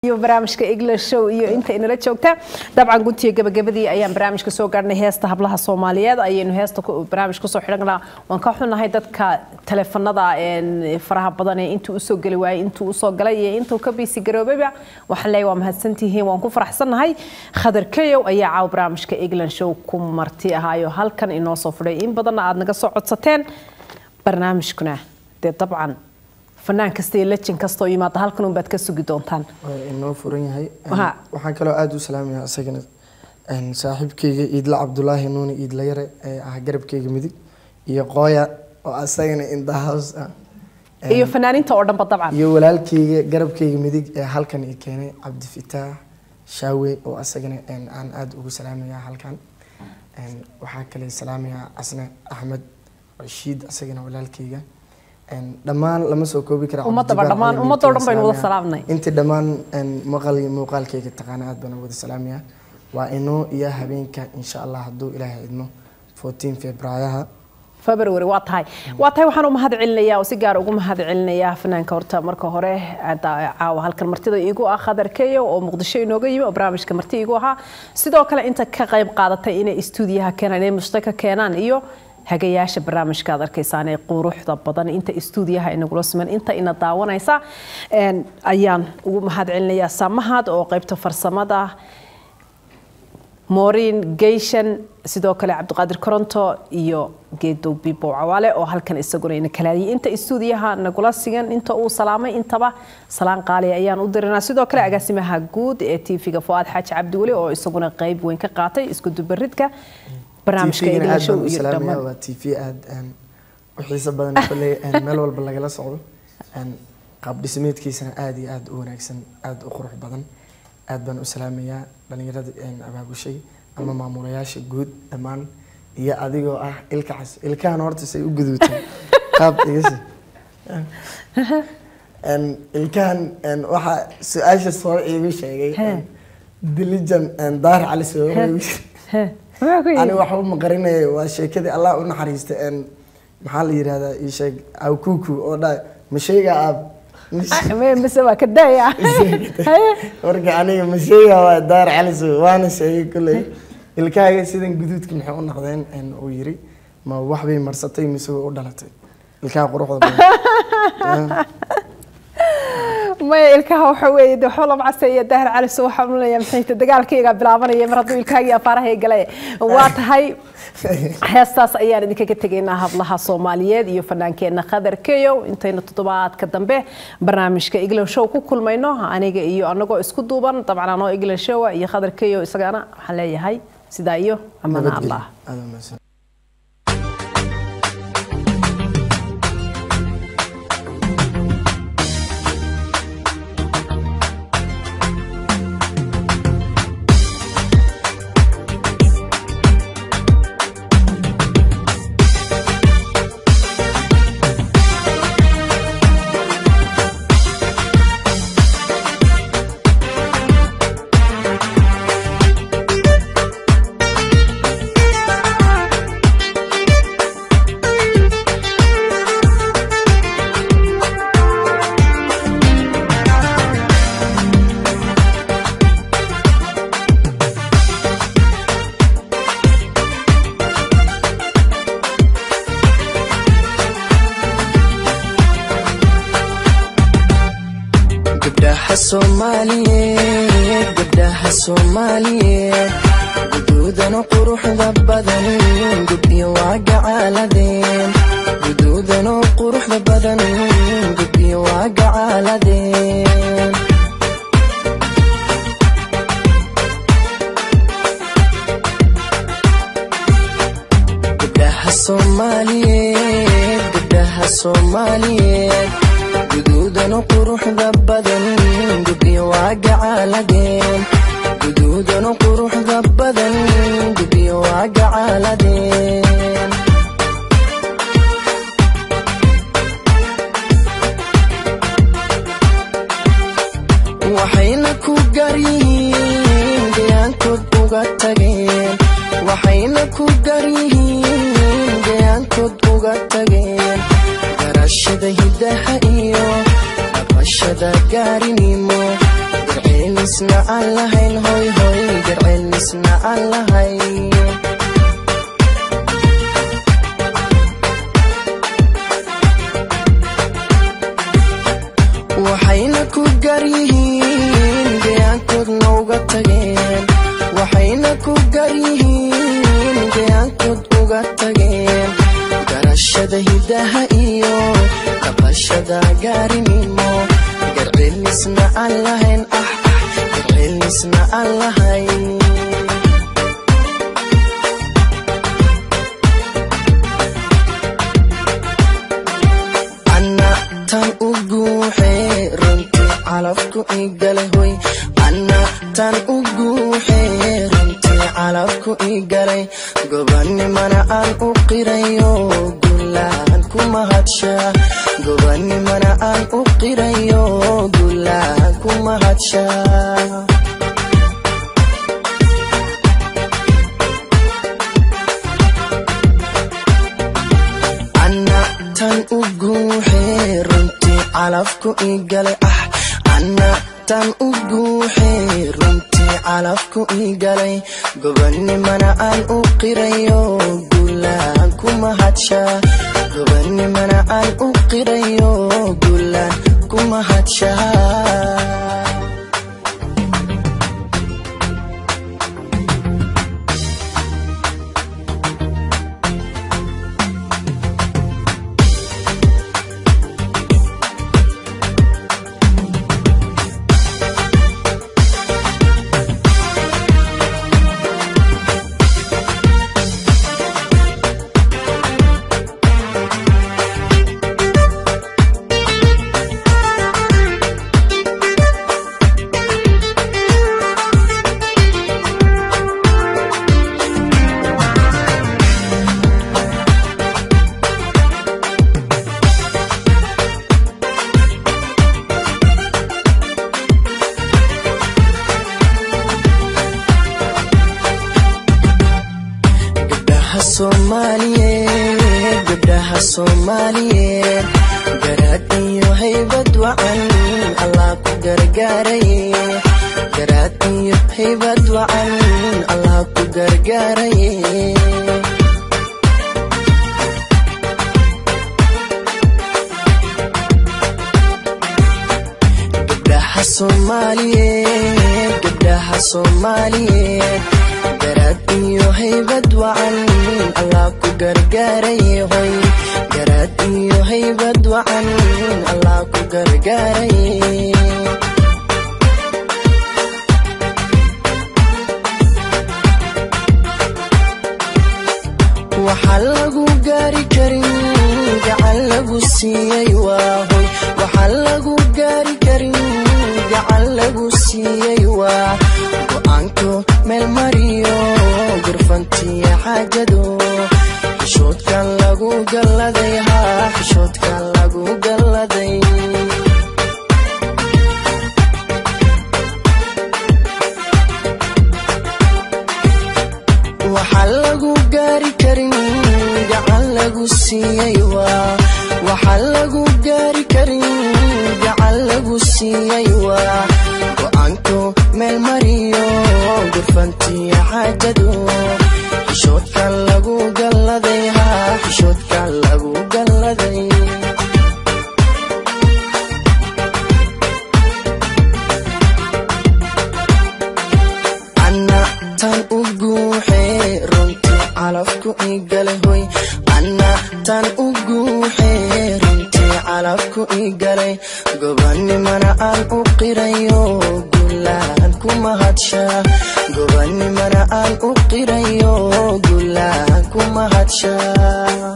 Iyo barnaamijka English Show iyo inta inala joogta. Dabcan guntiga gabagabadii ayaan barnaamijka soo gaarnay. Heesta hablaha Soomaaliyeed ayaynu heesta barnaamij kusoo xidhanaa. Waan ka xunahay dadka taleefanada faraha badan ee intuu usoo geli waayey, intuu usoo galay iyo intuu ka biisi garoobayba. Waxaan leeyahay waa mahadsantihiin, waan ku faraxsannahay. Khadar Keyow ayaa caawa barnaamijka England Show ku marti ahaayo halkan inoo soo fudhay, in badanna aad naga soo codsateen barnaamijkuna. Dee dabcan fanaan kasta iyo lejin kasta oo yimaada halkan unbaad ka sugi doontaan. Waa inoo furan yahay. Waxaan kaloo aada u salaamayaa isagana saaxiibkeyga Iidla Cabdulaahi Nuuni Iidla Yare ee ah garabkeyga midig, iyo Qooya oo asagana in the house ah. Iyo fanaaniinta oo dhanba dabcan. Iyo walaalkeyga garabkeyga midig ee halkan i keenay, Cabdifitaax Shaawe, oo asagana aan aada ugu salaamayaa halkan. Waxaa kale salaamayaa Asne Axmed Rashiid, asagana walaalkeyga. Dhammaan lama soo koobi kara. Ummadaba Cabdijabaar dhammaan, Cali ummadoo dhan Miirti baynu wada salaamayaa. salaamnay. Intii dhammaan maqal iyo muuqaalkeyga taqaana aad baan wada salaamayaa. Waa inoo iyo habeenka insha Allah hadduu Ilaahay idmo 14 Febraayaha. February. Waa tahay, waa tahay. Waxaan u mahad celinayaa oo si gaar ugu mahad celinayaa fanaanka horta marka hore hadda caawa halkan martida iigu ah, Khadar Keyo, oo Muqdisho inooga yimi oo barnaamijka marti iigu ahaa. Sidoo kale inta ka qayb qaadatay inay istuudiyaha keenaan, inay mushtaka keenaan, iyo hagayaasha barnaamijka aad arkaysaan ee quruxda badan, inta istuudiyaha inagula siman, inta ina daawanaysa ayaan ugu mahad celinayaa. Samahad oo qaybta farsamada, Maureen Geyshan, sidoo kale Cabdiqaadir Koronto iyo Geedow Bibow Cawaale oo halkan isaguna ina kalaadiyay, inta istuudiyaha nagula sigan, inta uu salaamay, intaba salaan qaali ayaan u dirinaa. Sidoo kale agaasimaha guud ee TV-ga Fuaad Xaaji Cabdiweli oo isaguna qayb weyn ka qaatay isku dubaridka barnaamijka TV-gana English aad Show baan u iyo salaamayaa. dhammaan. Waa TV aad u xiiso badan kolley, meel walba lagala socdo, qaab dhismeedkiisana aad iyo aad u wanaagsan, aad u qurux badan. Aad baan u salaamayaa dhalinyarada abaabushay ama maamulayaasha guud dhammaan, iyo adigoo ah ilka cas. Ilkahan horta say u guduuteen qaab igasi ilkahan waxaa su-aasha soo iigu sheegay Dilijan Daar Cali soo iigu sheegay. Muxuu ku yidhi? Ani waxba ma qarinayo, waa sheekadii Allah u naxariista maxaa la yidhahdaa, ii sheeg, awkuku oo dhahay ma sheega aab Mise waa ka daaya? Haye. Marka aniga ma sheega waa Daar Cali soo waana sheegay kulley. Ilkaaga sidan guduudka maxay u noqdeen uu yiri, ma wax bay marsatay mise way u dhalatay ilkaha quruxda badan? Maya, ilkaha waxa weeye de waxba lama caseeya. Daahir Cali soo waxaan u maxay tahay dagaalkayga bilaabanaya mar hadduu ilkaagii afaaraha galay. Waa tahay, heestaas ayaan idinkaga tegaynaa, hablaha Soomaaliyeed iyo fanaankeenna Khadar Keyow. Intaynu toddobaadka dambe barnaamijka England Show ku kulmayno, aniga iyo anagoo isku duuban dabcan, anoo England Show iyo Khadar Keyow isagana, waxaan leeyahay sidaa iyo amana Nabadgelyo. Allah. Aad u mahadsan. Gabdhaha Soomaaliyeed, gabdhaha Soomaaliyeed, guduudano quruxda badan, gubyo waa gacaaladeen. Guduudano quruxda badan, gubyo waa gacaaladeen. Gabdhaha Soomaaliyeed, gabdhaha Soomaaliyeed, guduudano quruxda badan, gubyo waa gacaaladeen. Guduudano quruxda badan, gubyo waa gacaaladeen. Waxayna ku gaar yihiin gayaankood uga tageen, waxayna ku gaar yihiin gayaankood uga tageen garashada hidaha iyo dhaqashada gaarinimo. Garcelisna aan lahayn, hoy hoy, garcelisna aan lahayn. Waxayna ku gar yihiin gayaankoodna uga tageen, waxayna ku gar yihiin gayaankood uga tageen. Garashada hidaha iyo dhaqashada gaarinimo, garcelisna aan lahayn, ah ah, garcelisna aan lahayn. Anna tan u guuxee runtii calafku igalay, hoy, anna tan u guuxee runtii calafku igalay. Gobanimana aan u qirayo, gulaan ku mahadshaa. Gobanimana aan u qirayo, gulaan ku mahadshaa. Anna tan u guuxee runtii calafku igalay, ah, anna tan u guuxee runtii calafku igalay. Gobanimana aan u qirayo, gulaan ku mahadshaa. Gobanimana aan u qirayo, gulaan ku mahadshaa. Gabdhaha Soomaaliyeed, gabdhaha Soomaaliyeed, garaad iyo haybad wacan Allah ku gargaaraye. Garaad iyo haybad wacan Allah ku gargaaraye. Gabdhaha Soomaaliyeed, gabdhaha Soomaaliyeed, garaad iyo haybad wacan Allah ku gargaaraye, hoy, garaad iyo haybad wacan Allah ku gargaaraye. Waxaa lagu gaari karin gacan lagu siiyey, waa hoy, waxaa lagu gaari karin gacan lagu siiyey, waa go-aanku meel mariyo gurfantiya xaajado. Xishoodkan lagu galladay, haa, xishoodkan lagu galladay. Waxaa lagu gaari karin gacan lagu siiyey, waa waxaa lagu gaari karin gacan lagu siiyey, waa go-aanku meel mariyo gurfantiya xaajado. Xishoodkan lagu galladay, haa, xishoodkan lagu galladay. Anna tan u guuxee runtii calafku igalay, hoy, anna tan u guuxee runtii calafku igalay. Gobanimana aan u qirayo, gulaan ku mahadshaa. Gobanimana aan u qirayo, gulaan ku mahadshaa.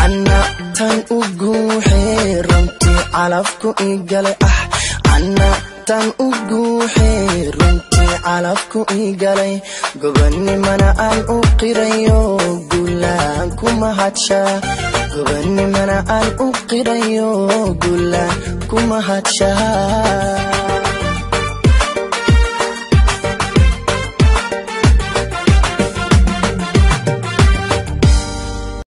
Anna tan u guuxee runtii calafku igalay, ah, anna tan u guuxee runtii calafku igalay. Gobanimana aan u qirayo, gulaan ku mahadshaa. Gobanimana aan u qirayo, gulaan ku mahadshaa.